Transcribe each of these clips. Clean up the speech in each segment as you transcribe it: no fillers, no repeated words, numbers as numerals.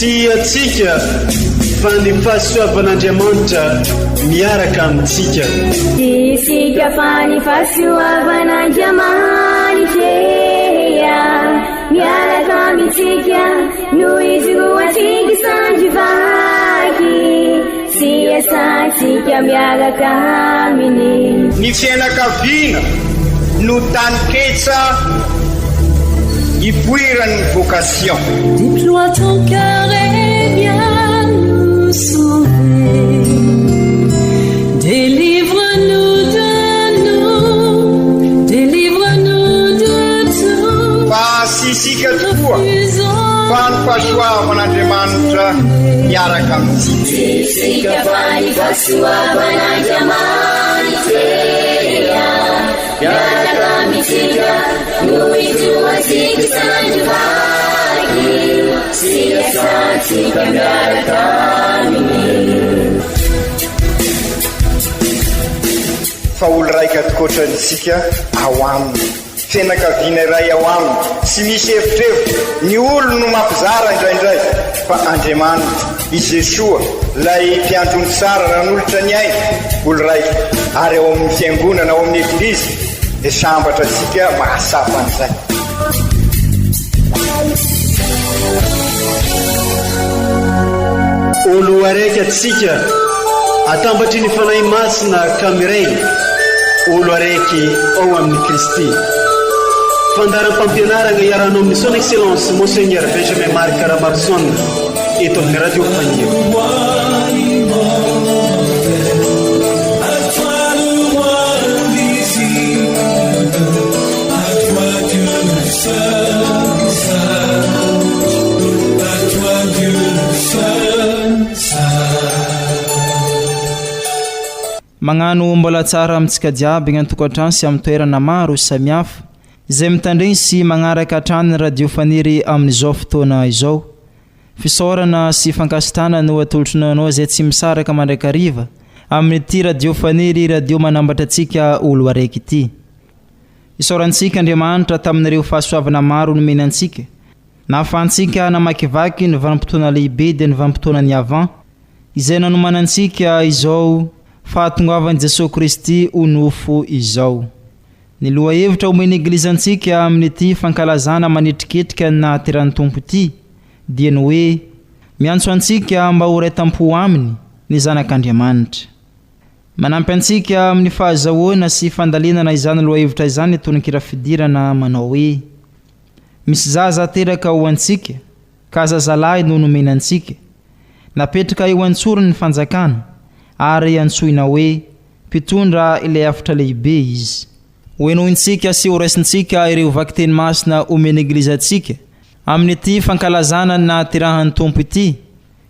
Tsy antsika fa ny fahasoavan'Andriamanitra miaraka amintsika. Tsy isika fa ny fahasoavan'Andriamanitra miaraka amintsika no ijoroantsika sandry vaky sy iasantsika miaraka aminy. Ny fianakaviana no taninketsa ipoiran'ny vocation. Déploie ton cœur et viens nous sauver. Délivre-nous de nous, délivre-nous de tout. Fa tsy isika tokoa fa ny fahasoavan'Andriamanitra miaraka amintsika. Tsy isika fa ny fahasoavan'Andriamanitra miaraka amintsika no ijoroantsika sandry vaky sy iasantsika miaraka aminy. Fa olo raika tokoatra antsika ao aminy, fianakaviana iray ao aminy, tsy misy evitrevitra, ny olo no mampizara indraindray, fa Andriamanitra, i Jesoa, ilay mpiandry ondry tsara nanolotra ny ainy, olo raika, ary ao amin'ny fiangonana, ao amin'ny Eglizy, dia sambatra antsika mahatsapa an'izay. Olo araiky atsika atambatry ny Fanahy Masina ka miray olo araiky ao amin'i Kristy. Fandaharam-pampianaragna iarahanao amin'ny Son Excellence Monseigneur Benjamin Marc Ramaroson eto amin'ny Radio Faniry. Magnano mbola tsara amintsika jiaby agny an-tokantrano sy amin'ny toerana maro samihafa izay mitandregny sy magnaraka hatrany ny Radio Faniry amin'izao fotoana izao. Fisaorana sy fankasitrahana no atolotrinao anao izay tsy misaraka mandrakariva amin'ity Radio Faniry radio manambatra antsika olo araiky ity. Isaorantsika Andriamanitra tamin'ireo fahasoavana maro nomeny antsika. Nahafahantsika namakivaky ny vanim-potoana lehibe dia ny vanim-potoanan'ny Avent, izay nanomanantsika izao fahatongavan'i Jesoa Kristy ho nofo izao. Ny lohahevitra omen'ny Eglizy antsika amin'ity fankalazana manetriketrika ny nahateran'ny Tompo ity dia ny hoe miantso antsika mba ho iray tam-po Aminy ny Zanak'Andriamanitra. Manampy antsika amin'ny fahazahoana sy fandalinana izany lohahevitra izany ny tononkira fidirana manao hoe, Misy zaza ateraka ho antsika, ka zazalahy no nomena antsika. Napetraka eo an-tsorony ny fanjakana, ary antsoina hoe Mpitondra ilay Avotra Lehibe izy. Hohenointsika sy horaisintsika ireo vakiteny masina omen'ny Eglizy antsika amin'ity fankalazana ny nahaterahan'ny Tompo ity,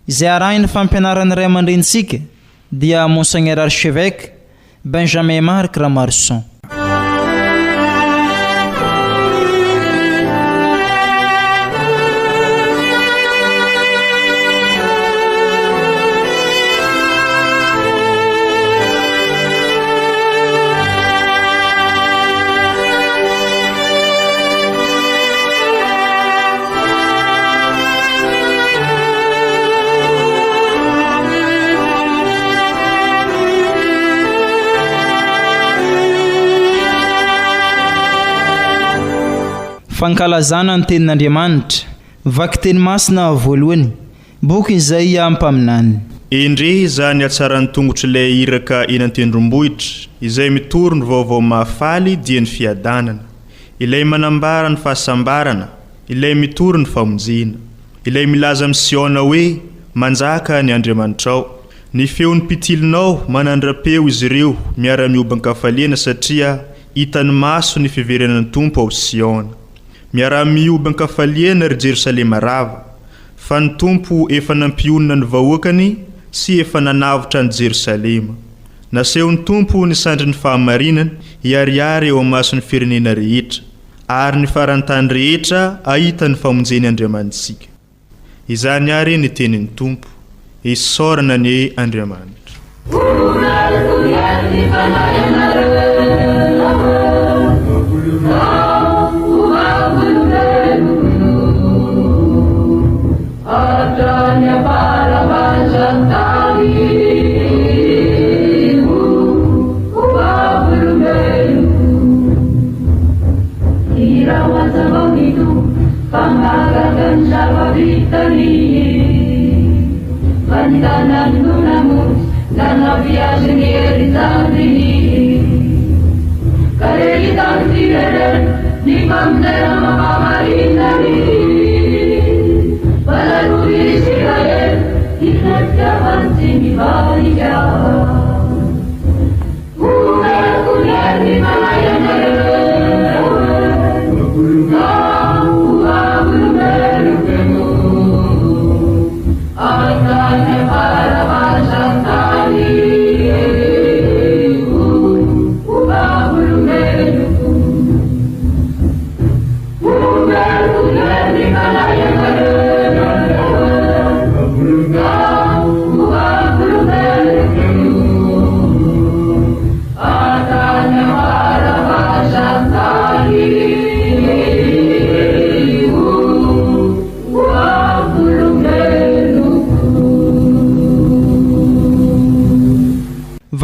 izay arahin'ny fampianaran'ny ray aman-drenintsika, dia Monseigneur Archevêque Benjamin Marc Ramaroson. Fankalazana ny Tenin'Andriamanitra, Vakiteny Masina voalohany, Boky Izaia Mpaminany. Endrey izany hatsaran'ny tongotr'ilay iraka eny an-tendrombohitra, izay mitory ny vaovao mahafaly dia ny fiadanana, ilay manambara ny fahasambarana, Ilay mitory ny famonjena. Ilay milaza amin'i Siôna hoe, Manjaka ny Andriamanitrao. Ny feon'ny mpitilinao manandra-peo izy ireo miara-mihoby an-kafaliana satria hitan'ny maso ny fiverenan'ny Tompo ao Siôna. Miaraha-mihoby an-kafaliana, ry Jerosalema rava, fa ny Tompo efa nampionona ny vahoakany sy efa nanavotra an'i Jerosalema. Nasehon'ny Tompo ny sandrin'ny fahamarinany hiharihary eo imason'ny firenena rehetra. Ary ny faran'ny tany rehetra hahita ny famonjen'i Andriamanitsika. Izany àry ny tenin'ny Tompo. Isaorana anie Andriamanitra.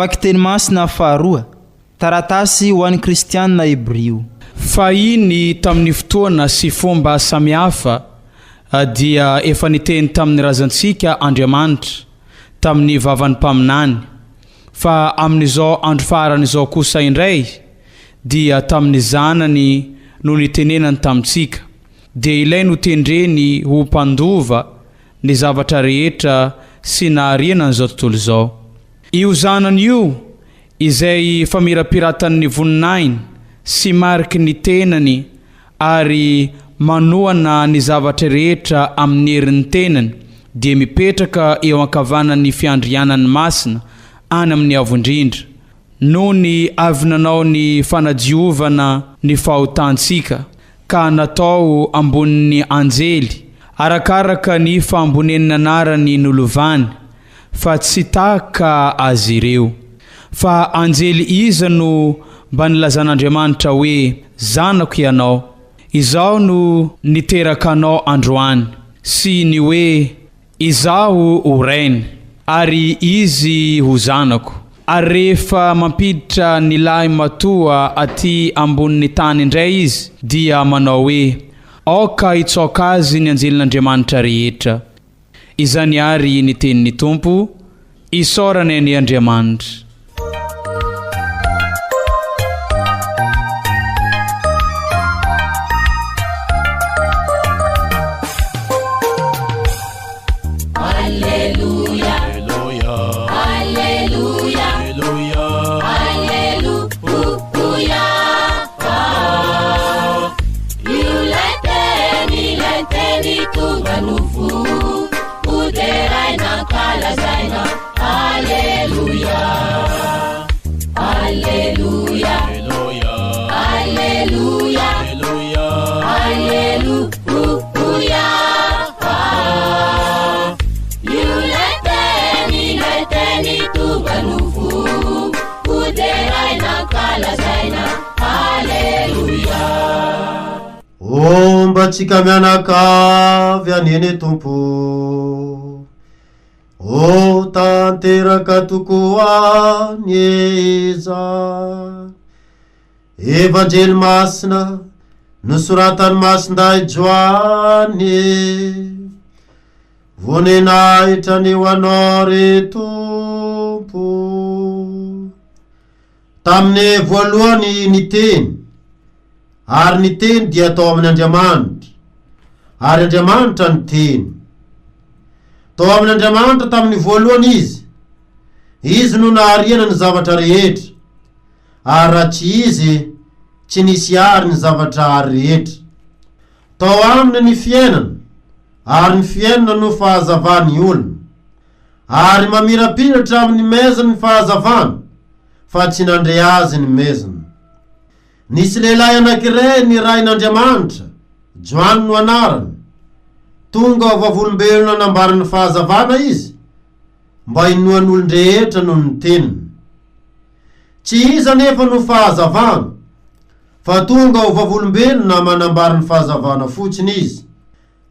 Vakiteny masina faharoa, Taratasy ho an'ny Kristianina Hebrio. Fahiny tamin'ny fotoana sy fomba samihafa dia efa niteny tamin'ny razantsika Andriamanitra tamin'ny vavan'ny mpaminany, fa amin'izao andro farany izao kosa indray dia tamin'ny Zanany no nitenenany tamintsika, dia ilay notendreny ho mpandova ny zavatra rehetra sy nahariana an'izao tontolo izao. Io Zanany io izay famirapiratan'ny voninahiny sy mariky ny tenany ary manohana ny zavatra rehetra amin'ny herin'ny tenany, dia mipetraka eo ankavanan'ny fiandrianany masina any amin'ny Avo Indrindra, nony avy nanao ny fanadiovana ny fahotantsika, ka natao ambonin'ny anjely, arakaraka ny fahambonen'ny anarany nolovany, fa tsy tahaka azy ireo. Fa anjely iza no mba nilazan'Andriamanitra hoe, Zanako ianao, izaho no niteraka anao androany, sy ny hoe, Izaho ho rainy, ary izy ho zanako? Ary rehefa mampiditra ny lahy matoa aty ambonin'ny tany indray izy, dia manao hoe, Aoka hitsaoka azy ny anjelin'Andriamanitra rehetra. Izany àry ny tenin'ny Tompo, Isaorana anie Andriamanitra. Homba antsika mianakavy anie ny Tompo. Ho tanteraka tokoa anie izany. Evanjely Masina nosoratan'i Masindahy Joany. Voninahitra anie ho Anao ry Tompo. Tamin'ny voalohany ny Teny, ary ny Teny dia tao amin' Andriamanitra, ary Andriamanitra ny Teny. Tao amin' Andriamanitra tamin'ny voalohany Izy. Izy no nahariana ny zavatra rehetra, ary raha tsy Izy, tsy nisy àry ny zavatra àry rehetra. Tao Aminy ny fiainana, ary ny fiainana no fahazavan'ny olona. Ary mamirapiratra amin'ny maizina ny fahazavana, fa tsy nandre azy ny maizina. Nisy lehilahy anankiray nirahin'Andriamanitra, Joany no anarany. Tonga ho vavolombelona nambaran'ny fahazavana izy, mba hinoan'ny olon-drehetra noho ny teniny. Tsy izy anefa no fahazavana, fa tonga ho vavolombelona manambara ny fahazavana fotsiny izy.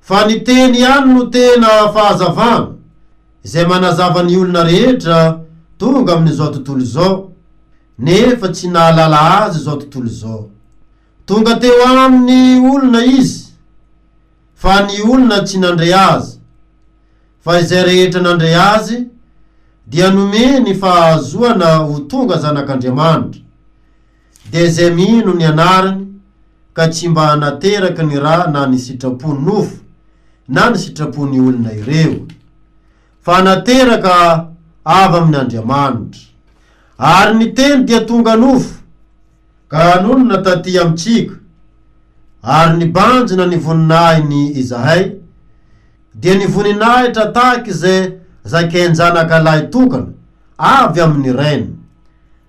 Fa ny Teny ihany no tena fahazavana, izay manazava ny olona rehetra tonga amin'izao tontolo izao, nefa tsy nahalala Azy izao tontolo izao. Tonga teo amin'ny olona Izy, fa ny olona tsy nandre Azy. Fa izay rehetra nandre Azy, dia nomeny fahazoana ho tonga zanak'Andriamanitra, dia izay mino ny anarany ka tsy mba nateraky ny ra na ny sitrapon'ny nofo na ny sitrapon'ny olona ireo, fa nateraka avy amin' Andriamanitra. Ary ny Teny dia tonga nofo, ka nonina taty amintsika, ary nibanjina ny voninahiny izahay, dia ny voninahitra tahaka izay zakain-janaka lahy tokana avy amin' ny Rainy,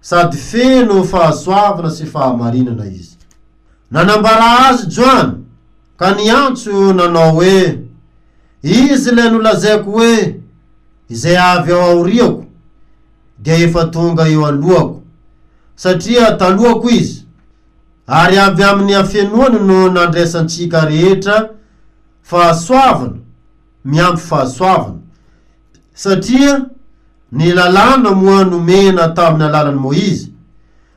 sady feno fahasoavana sy fahamarinana izy. Nanambara azy Joany, ka niantso nanao hoe, Izy ilay nolazaiko hoe, Izay avy ao aoriako dia efa tonga eo alohako, satria talohako izy, ary avy amin'ny hafenoany no nandraisantsika rehetra fahasoavana miampy fahasoavana, satria ny lalàna moa nomena tamin'ny alalan'i Moizy,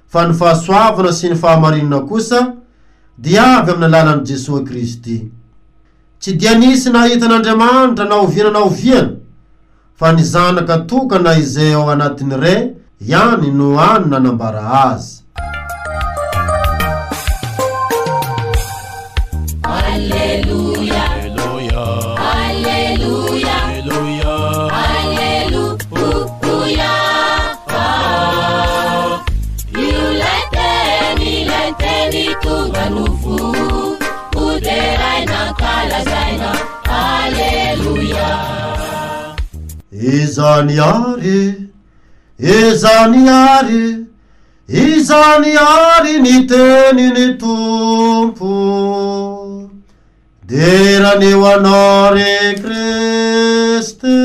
fa ny fahasoavana sy ny fahamarinana kosa dia avy amin'ny alalan'i Jesoa Kristy. Tsy dia nisy nahita an'Andriamanitra na oviana na oviana, fa ny Zanaka tokana izay ao anatin'ny Ray ihany no hany nanambara Azy. Aleloia, Aleloia, Aleloia. Io ilay teny, ilay teny tonga nofo, hoderaina, ankalazaina. Aleloia. Izany àry, izany àry, izany àry ny tenin'ny Tompo. Dera anie ho Anao ry Kristy.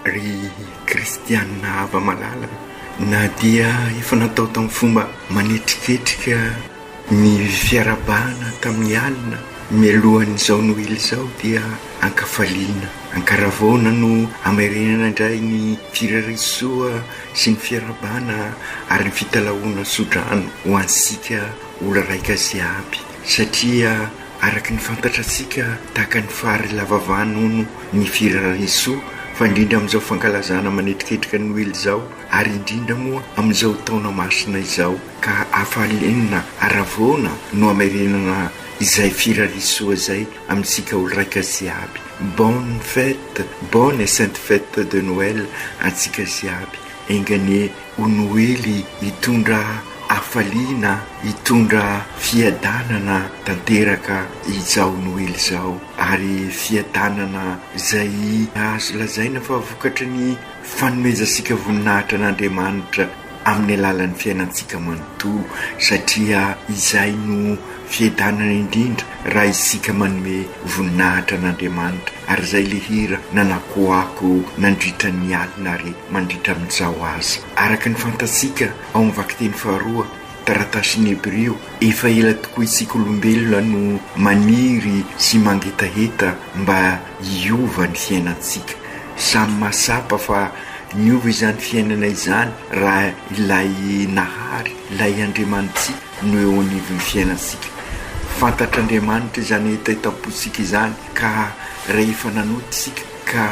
Ry kristiana hava-malala, na dia efa natao tamin'ny fomba manetriketrika ny fiarahabana tamin'ny alina mialohan'izao Noely izao dia ankafaliana, ankaravaona no hamerenana indray ny firarisoa sy ny fiarahabana ary ny fitalahoana tsodrano ho antsika olo raika jiaby satria araka ny fantatrantsika tahaka ny fary lava vany hono ny firarisoa fa indrindra amin'izao fankalazana manetriketrika Noely izao ary indrindra moa amin'izao taona masina izao ka hafaliana haravoana no hamerenana izay firarisoa izay amintsika olo raika jiaby. Bonne fête, bonne et sainte fête de Noël antsika jiaby. Enga anie ho Noely hitondra hafaliana, hitondra fiadanana tanteraka izao Noely izao ary fiadanana izay azo lazaina fa vokatry ny fanomezantsika voninahitra an'Andriamanitra amin'ny alalan'ny fiainantsika manontolo satria izay no fiadanana indrindra raha isika manome voninahitra an'Andriamanitra ary izay le hira nanakoako nandritra ny alina ary mandritra amin'izao aza. Araka ny fantatsika ao amin'ny vakiteny faharoa, taratasin'ny Hebrio, efa ela tokoa isika olombelona no maniry sy mangetaheta mba hiova ny fiainantsika. Samy mahatsapa fa niova izany fiainana izany raha ilay Nahary, ilay Andriamanitsika no eo anivon'ny fiainantsika. Fantatr'Andriamanitra izany hetahetam-pontsika izany ka rehefa nanota isika ka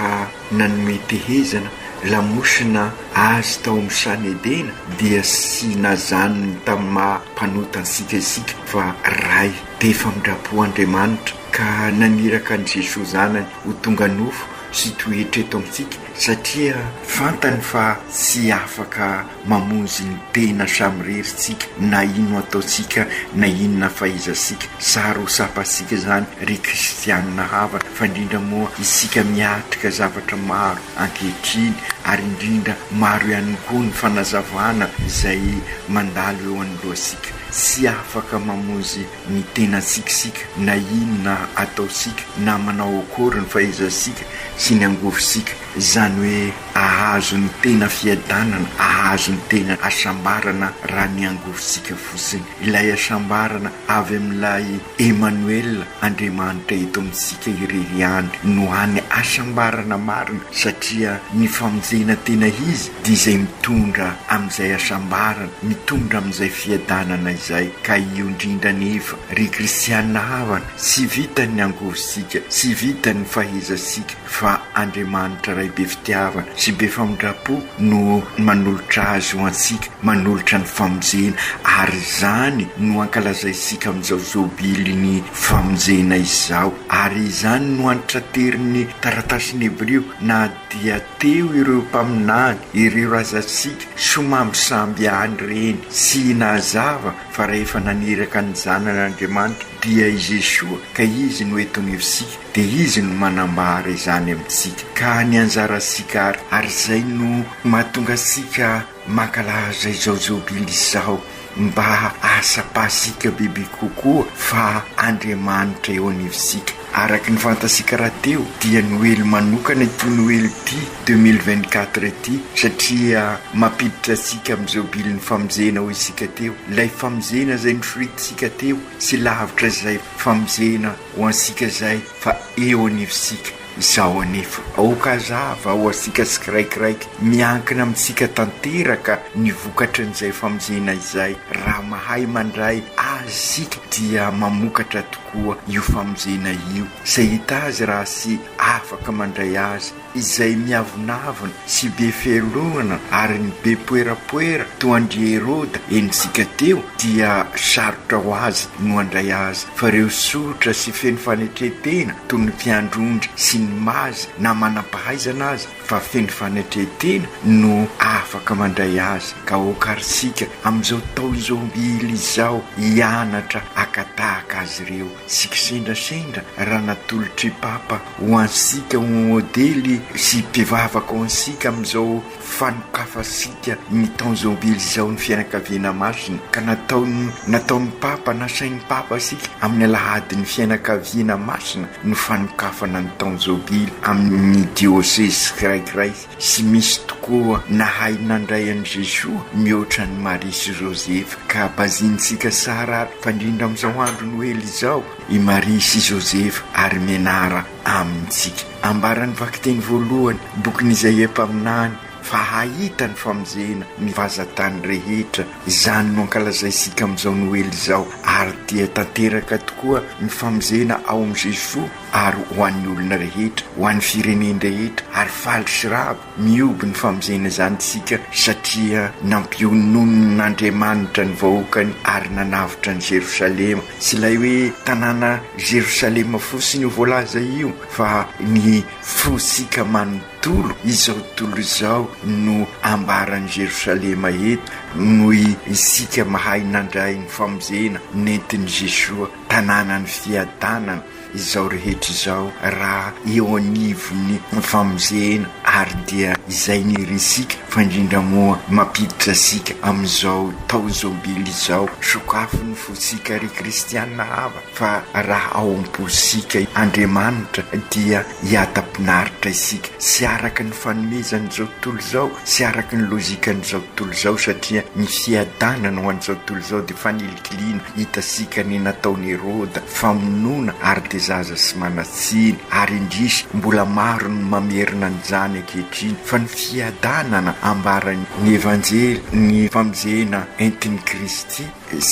nanome tehezana, lamosina Azy tao amin'ny sahan'i Edena dia tsy najanony tamin'ny maha mpanota antsika isika fa Ray be famindram-po Andriamanitra ka naniraka an'i Jesoa Zanany ho tonga nofo sy toetra eto amintsika satria fantany fa tsy afaka mamonjy ny tena samirery tsika na ino ataontsika na inona fahaizantsika. Sary ho tsapantsika izany ry kristianina havana fa indrindra moa isika miatrika zavatra maro ankehitriny ary indrindra maro ihany koa ny fanazavana izay mandalo eo anoloantsika. Tsy afaka mamonjy ny tenantsika isika na inona ataontsika na manao akory ny fahaizantsika sy ny angovontsika. Izany hoe ahazo ny tena fiadanana, ahazo ny tena hasambarana raha ny angorontsika fotsiny. Ilay hasambarana avy amin'ilay Emmanuel, Andriamanitra eto amintsika irery ihany no hany hasambarana marina satria ny famonjena tena izy dia izay mitondra amin'izay hasambarana, mitondra amin'izay fiadanana izay. Ka io indrindra anefa ry kristiana havana, tsy vitan'ny angorontsika, tsy vitan'ny fahezantsika, fa Andriamanitra Ray be fitiavana sy be famindram-po no manolotra azy ho antsika, manolotra ny famonjena, ary izany no ankalazaintsika amin'izao Jobilin'ny famonjena izao, ary izany no antitranterin'ny taratasin'ny Hebrio, na dia teo ireo mpaminany, ireo razantsika, somambisamby ihany ireny, tsy nahazava fa rehefa naniraka ny Zanany Andriamanitra dia i Jesoa, ka Izy no eto anivontsika, dia Izy no manambara izany amintsika. Ka ny anjarantsika ary, ary izay no mahatonga antsika mankalaza izao Jobily izao, mba hahasapantsika bebe kokoa fa Andriamanitra eo anivontsika. Araka ny fantatsika rahateo dia Noely manokana ity Noely ity 2024 ity satria mampiditra antsika amin'ny Jobilin'ny famonjena hoy isika teo, ilay famonjena izay nosoritintsika teo sy lavitra izay famonjena ho antsika izay fa eo anivontsika izao anefa. Aoka hazava ho antsika tsikiraikiraiky, miankina amintsika tanteraka ny vokatrin'izay famonjena izay. Raha mahay mandray azy isika dia mamokatra tokoa io famonjena io. Izay hita azy raha tsy afaka mandray azy. Izay miavonavona sy be fialonana ary ny be poerapoera toa an-dry Heroda henontsika teo dia sarotra ho azy no handray azy fa ireo tsotra sy feno fanetren-tena toy ny mpiandry ondry sy ny mazy na manam-pahaizana aza fa feno fanetren-tena no afaka mandray azy ka aoka ary isika amin'izao taon-jobily izao hianatra haka tahaka azy ireo sy kisendrasendra raha natolotr'i Papa ho antsika ho modely sy mpivavaka ho antsika amin'izao fanokafantsika ny taon-jobily izao ny fianakaviana masina ka nataony nataon'ny Papa nasain'ny Papa antsika amin'ny alahadin'ny fianakaviana masina no fanokafana ny taon-jobily amin'ny diosezy tsiraikiray Tsy misy tokoa nahay nandray an'i Jesoa mihoatra an'i Maria sy Josefa, ka bazintsika tsara ary fa indrindra amin'izao andro Noely izao i Maria sy Josefa ary mianara amintsika. Ambaran'ny vakiteny voalohany, bokin'Izaia mpaminany, fa hahita ny famonjena ny vazan-tany rehetra. Izany no ankalazaintsika amin'izao Noely izao ary dia tanteraka tokoa ny famonjena ao amin'i Jesoa. ary ho an'ny olona rehetra, ho an'ny firenen-drehetra, ary faly sy ravo mihoby ny famonjena izany isika satria nampiononon'Andriamanitra ny vahoakany ary nanavotra an'i Jerosalema. Tsy ilay hoe tanàna Jerosalema fotsiny io voalaza io fa ny fontsika manontolo, izao tontolo izao no ambaran'i Jerosalema eto noho isika mahay nandray ny famonjena nentin'i Jesoa, tanànan'ny fiadanana. Izao rehetra izao raha eo anivon'ny famonjena ary dia izay ny risika fa indrindra moa mampiditra antsika amin'izao taon-jobily izao. Sokafy ny fontsika ry kristiana havana fa raha ao am-pontsika Andriamanitra dia hiadam-pinaritra isika, tsy araka ny fanomezan'izao tontolo izao, tsy araka ny lojikan'izao tontolo izao satria ny fiadanana ho an'izao tontolo izao dia fanilikiliana hitantsika ny nataon'i Heroda, famonoana ary dia zaza tsy manan-tsiny, ary indrisy mbola maro ny mamerina an'izany ankehitriny, fa ny fiadanana ambaran'ny Evanjely, ny famonjena entin'i Kristy,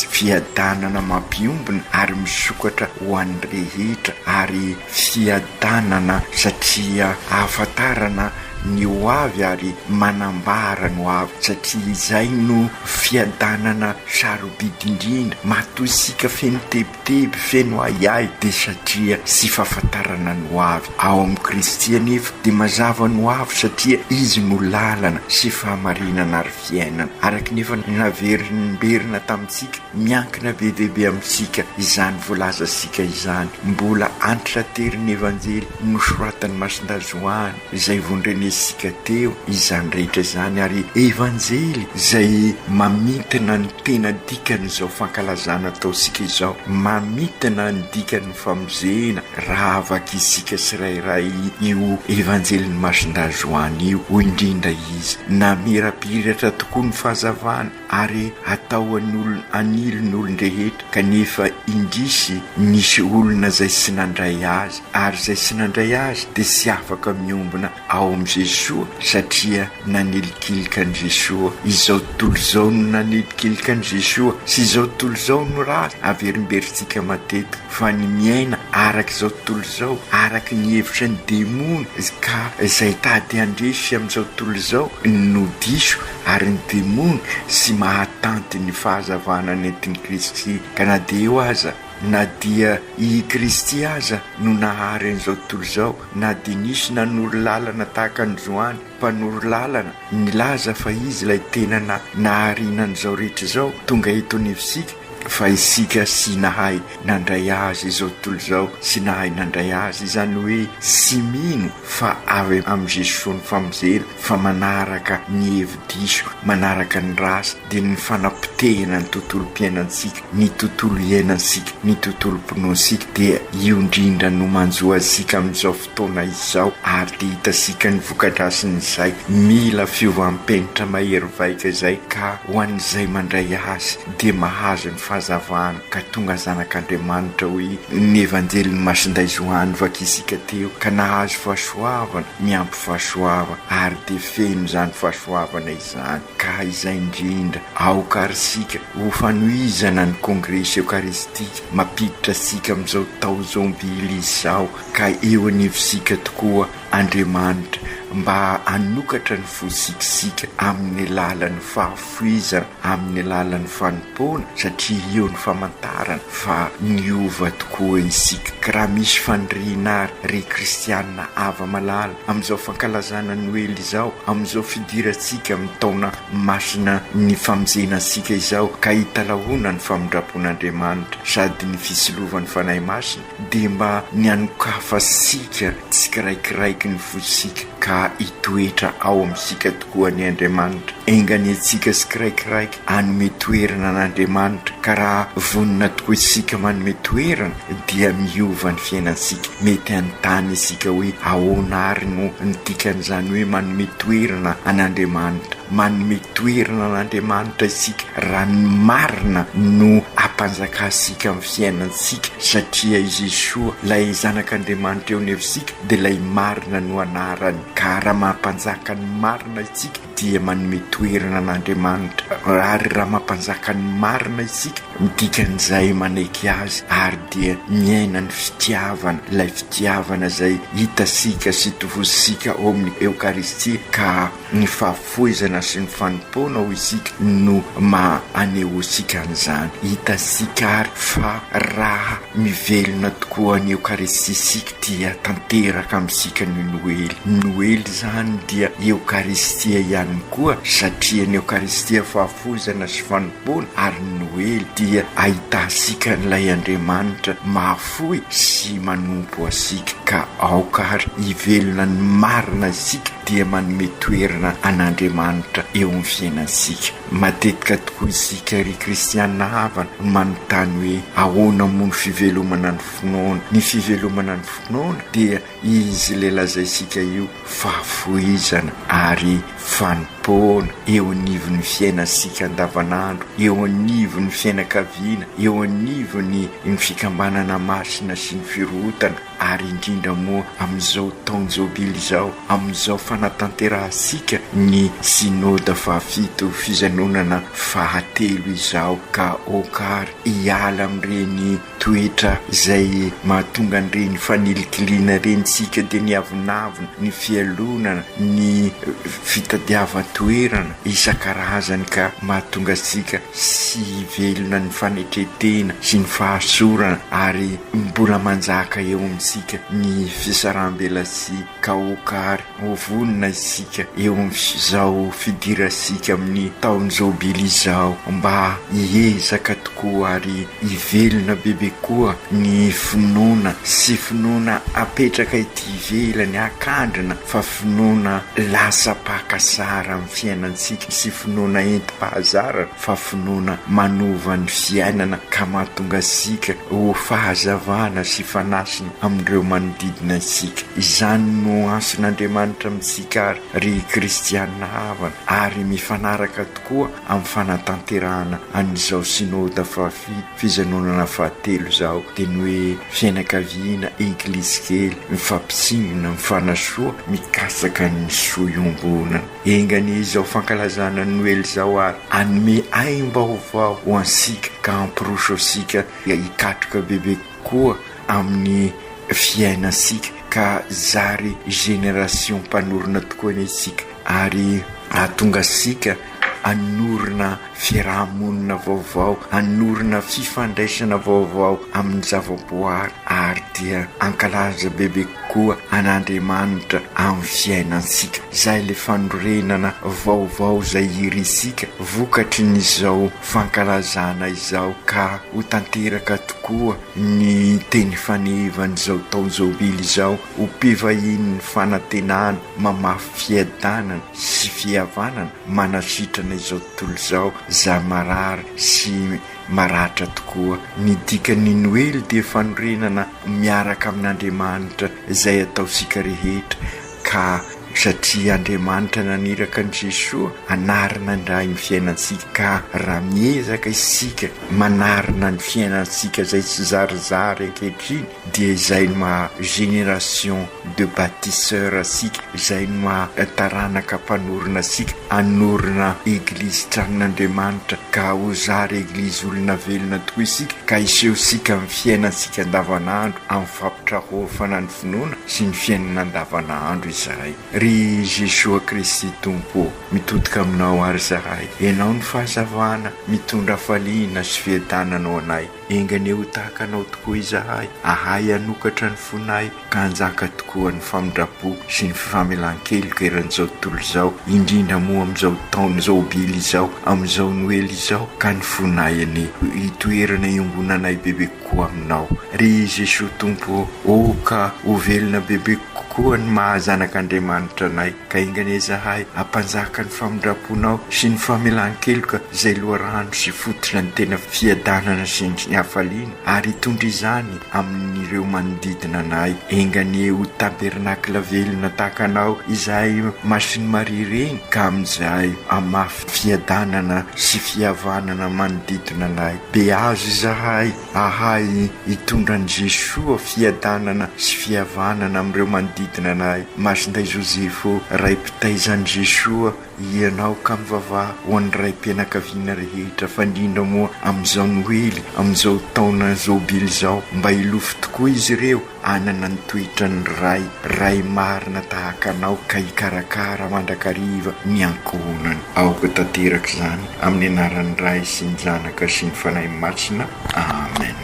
fiadanana mampiombona ary misokatra ho an'ny rehetra, ary fiadanana satria ahafantarana ny ho avy ary manambara ny ho avy, satria izay no fiadanana sarobidy indrindra. Matoa isika feno tebiteby, feno ahiahy dia satria tsy fahafantarana ny ho avy. Ao amin'i Kristy anefa dia mazava ny ho avy satria Izy no lalana sy fahamarinana ary fiainana. Araka ny efa naverimberina tamintsika, miankina be dia be amintsika izany voalazantsika izany. Mbola antitraterin'ny Evanjely nosoratan'i Masindahy Joany izay vondren'I. Novakisika teo izany rehetra izany ary Evanjely izay mamintina ny tena dikan'izao fankalazana ataontsika izao, mamintina ny dikan'ny famonjena raha vakisika tsirairay io Evanjelin'i Masindahy Joany io, hoy indrindra izy, Namirapiratra tokoa ny fahazavana ary atao an'olona anilo ny olon-drehetra, kanefa indrisy nisy olona izay tsy nandray azy, ary izay tsy nandray azy dia tsy afaka miombona ao amin'i Jesoa satria nanilikilika an'i Jesoa. Izao tontolo izao no nanilikilika an'i Jesoa sy izao tontolo izao no ratsy averimberintsika matetika fa ny miaina araka izao tontolo izao, araka ny hevitra ny demony ka izay tady handresy amin'izao tontolo izao no diso ary ny demony sy mahatanty ny fahazavana nentin'i Kristy ka na dia eo aza Na dia i Kristy aza no nahary an'izao tontolo izao, na dia nisy nanoro lalana tahaka an'i Joany, mpanoro lalana, nilaza fa izy ilay tena nahariana an'izao rehetra izao, tonga eto anivontsika, fa isika sy nahay nandray azy izao tontolo izao, sy nahay nandray azy, izany hoe tsy mino fa avy amin'i Jesoa ny famonjena, fa manaraka ny hevi-diso, manaraka ny ratsy, dia ny fanapotehina ny tontolom-piainantsika, ny tontolo iainantsika, ny tontolom-pinoantsika, dia io indrindra no manjo antsika amin'izao fotoana izao, ary dia hitantsika ny voka-drasin'izay. Mila fiovam-penitra mahery vaika izay, ka ho an'izay mandray azy dia mahazo ny fahazavana, ka tonga zanak'Andriamanitra, hoy ny Evanjelin'i Masindahy Joany vakisika teo, ka nahazo fahasoavana miampy fahasoavana, ary dia feno izany fahasoavana izany. Ka izay indrindra, aoka ary isika ho fanohizana ny Kongresy Eokaristika mampiditra antsika amin'izao taon-jôbily izao, ka eo anivontsika tokoa Andriamanitra mba hanokatra ny fontsika isika amin'ny alalan'ny fahafoizana, amin'ny alalan'ny fanompoana, satria eo ny famantarana fa niova tokoa isika. Ka raha misy faniriana ary, ry kristiana hava-malala, Amin'izao fankalazana Noely izao, amin'izao fidirantsika amin'ny taona masina ny famonjena antsika izao, ka hitalahoana ny famindram-pon'Andriamanitra sady ny fisilovan'ny Fanahy Masina, dia mba ny hanokafantsika tsikiraikiraiky ny fontsika ka hitoetra ao amintsika tokoa anie Andriamanitra. Enga anie antsika tsikiraikiraiky hanome toerana an'Andriamanitra, ka raha vonona tokoa isika manome toerana dia miova ny fiainantsika. Mety hanontany isika hoe ahoana àry no ny dikan'izany hoe manome toerana an'Andriamanitra? Manome toerana an'Andriamanitra isika raha ny marina no ampanjakantsika amin'ny fiainantsika, satria i Jesoa, ilay Zanak'Andriamanitra eo anivontsika, dia ilay marina no anarany. Ka raha mampanjaka ny marina isika, dia manome toerana an'Andriamanitra, ary raha mampanjaka ny marina isika, ny dikan'izay manaiky Azy ary dia miaina ny fitiavana, ilay fitiavana izay hitantsika sy tovozintsika ao amin'ny Eokaristia, ka ny fahafoizana sy ny fanompoana hoy isika no maha anehoantsika an'izany. Hitantsika ary fa raha mivelona tokoa ny Eokaristia isika dia tanteraka amintsika ny Noely. Ny Noely izany dia Eokaristia ihany koa satria ny Eokaristia fahafoizana sy fanompoana ary ny Noely dia ahitantsika an'ilay Andriamanitra mahafoy sy manompo antsika ka aoka ary hivelona ny marina isika dia manome toerana an'Andriamanitra eo amin'ny fiainantsika. Matetika tokoa isika ry kristiana havana no manontany hoe ahoana moa ny fivelomana ny finoana? Ny fivelomana ny finoana dia izy ilay lazaintsika io, fahafoizana ary fanompoana eo anivon'ny fiainantsika andavanandro, eo anivon'ny fiainakaviana, eo anivon'ny ny fikambanana masina sy ny firohotana ary indrindra moa amin'izao taon-jobily izao, amin'izao fanatanterahantsika ny Synoda fahafito fijanonana fahatelo izao ka aoka ary hiala amin'ireny Toetra izay mahatonga an'ireny fanilikiliana ireny isika dia ny avonavona, ny fialonana, ny fitadiavan. toerana isan-karazany ka mahatonga antsika tsy hivelona ny fanetren-tena sy ny fahasorana ary mbola manjaka eo amintsika ny fisaraham-belatsihy ka aoka ary ho vonona isika eo amin'izao fidirantsika amin'ny taon-jobily izao mba hiezaka tokoa ary hivelona bebe koa ny finoana sy finoana apetraka ety ivelany hakandrina fa finoana lasa mpaka sary amin'ny fiainantsika sy finoana entim-pahazarana fa finoana manova ny fiainana ka mahatonga antsika ho fahazavana sy fanasina amin'ireo manodidina antsika. Izany no antson'Andriamanitra amintsika ary ry kristiana havana ary mifanaraka tokoa amin'ny fanatanterahana an'izao Synoda fahafito, fijanonana fahatelo izao dia ny hoe fiainakaviana, Eglizy kely, mifampitsimbina, mifanasoa, mikatsaka ny soa iombonana. Enga anie izao fankalazana ny Noely izao ary hanome aim-baovao ho antsika ka hampiroso antsika hikatroka bebe kokoa amin'ny fiainantsika ka zary génération mpanorina tokoa anie isika ary hahatonga antsika hanorina fiaraha-monina vaovao, hanorina fifandraisana vaovao amin'ny zavaboary ary dia hankalaza bebe kokoa an'Andriamanitra amin'ny fiainantsika. Izay ilay fanorenana vaovao izay irintsika vokatry ny izao fankalazana izao ka ho tanteraka tokoa ny teny fanevan'izao taon-jobily izao ho mpivahinin'ny fanantenana mamafy fiadanana sy fihavanana manasitrana izao tontolo izao zah marary sy maratra tokoa. Ny dikan'ny Noely dia fanorenana miaraka amin'Andriamanitra izay ataontsika rehetra ka satria Andriamanitra naniraka an'i Jesoa hanarina indray ny fiainantsika ka raha miezaka isika manarina ny fiainantsika izay tsy zarizary ankehitriny dia izay no maha génération de bâtisseurs antsika, izay no maha taranaka mpanorina antsika, hanorina Eglizy tranon'Andriamanitra ka ho zary Eglizy olona velona tokoa isika ka hiseho-tsika amin'ny fiainantsika andavanandro amin'ny fampitrahofana ny finoana sy ny fiainana andavanandro izahay. Ry Jesoa Kristy Tompo ô, mitodika aminao ary izahay, Ianao no fahazavana mitondra hafaliana sy fiadanana ho anay. Enga anie ho tahaka Anao tokoa izahay, ahay hanokatra ny fonay ka hanjaka tokoa ny famindram-po sy ny fifamelan-keloka eran'izao tontolo izao, indrindra moa amin'izao taon-jobily izao, amin'izao Noely izao, ka ny fonay anie hitoerana iombonanay bebe kokoa Aminao. Ry Jesoa Tompo ô, ô ka ho velona bebe kokoa ny maha zanak'Andriamanitra anay. Ka enga anie izahay hampanjaka ny famindram-ponao sy ny famelan-keloka izay loharano sy fototra ny tena fiadanana sy ny hafaliana, ary hitondra izany amin'ireo manodidina anay. Enga anie ho tabernakla velona tahaka Anao izahay Masin'i Maria Reny, ka amin'izay hamafy fiadanana sy fihavanana manodidina anay. Beazo izahay. Ahay hitondra an'i Jesoa fiadanana sy fihavanana amin'ireo manodidina anay. Masindahy Josefo, Ray mpitaiza an'i Jesoa, Ianao ka mivavaha ho an'ny raim-pianakaviana rehetra fa indrindra moa amin'izao Noely, amin'izao taona Jobily izao, mba hilofo tokoa izy ireo hanana ny toetran'ny Ray, Ray marina tahaka Anao ka hikarakara mandrakariva ny ankohonany. Aoka tanteraka izany amin'ny anaran'ny Ray sy ny Zanaka sy ny Fanahy Masina. Amen.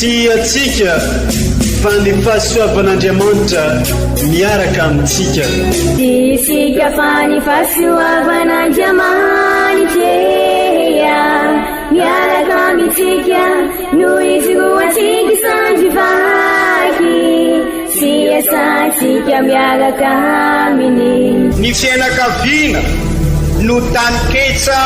Tsy antsika fa ny fahasoavan'Andriamanitra miaraka amintsika. Tsy isika fa ny fahasoavan'Andriamanitra miaraka amintsika no ijoroantsika sandry vaky sy iasantsika miaraka aminy. Ny fianakaviana no taninketsa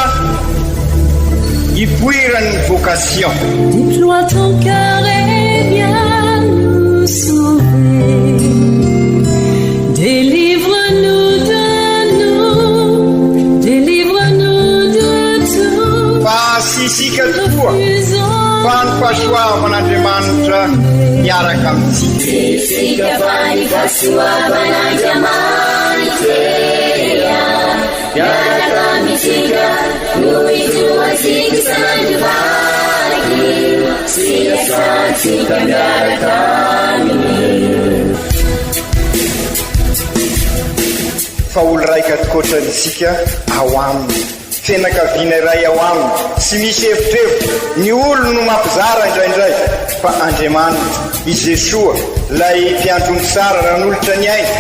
ipoiran'ny vocation. Déploie ton cœur et viens nous sauver. Délivre-nous de nous, délivre-nous de tout. Fa tsy isika tokoa, fa ny fahasoavan'Andriamanitra miaraka amintsika. Tsy isika fa ny fahasoavan'Andriamanitra miaraka amintsika no ijoroantsika sandry vaky. sy iasantsika miaraka aminy. Fa olo raika tokoatra isika ao aminy. Fianakaviana iray ao aminy, tsy misy evitrevitra, ny olony no mampizara indraindray, fa Andriamanitra, i Jesoa, ilay mpiandry omby tsara nanolotra ny ainy,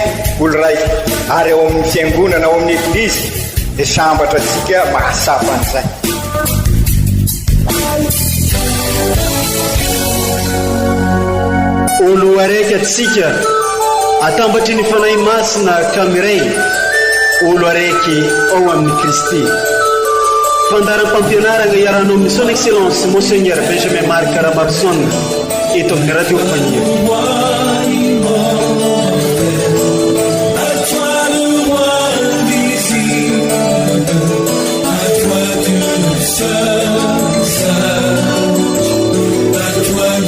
olo raika, ary ao amin'ny fiangonana, ao amin'ny Eglizy, dia sambatra antsika mahatsapa an'izay. Olo araiky antsika atambatry ny Fanahy Masina ka miray olo araiky ao amin'i Kristy. Fandaharam-pampianaragna iarahanao amin'ny Son Excellence Monseigneur Benjamin Marc Ramaroson eto amin'ny Radio Faniry.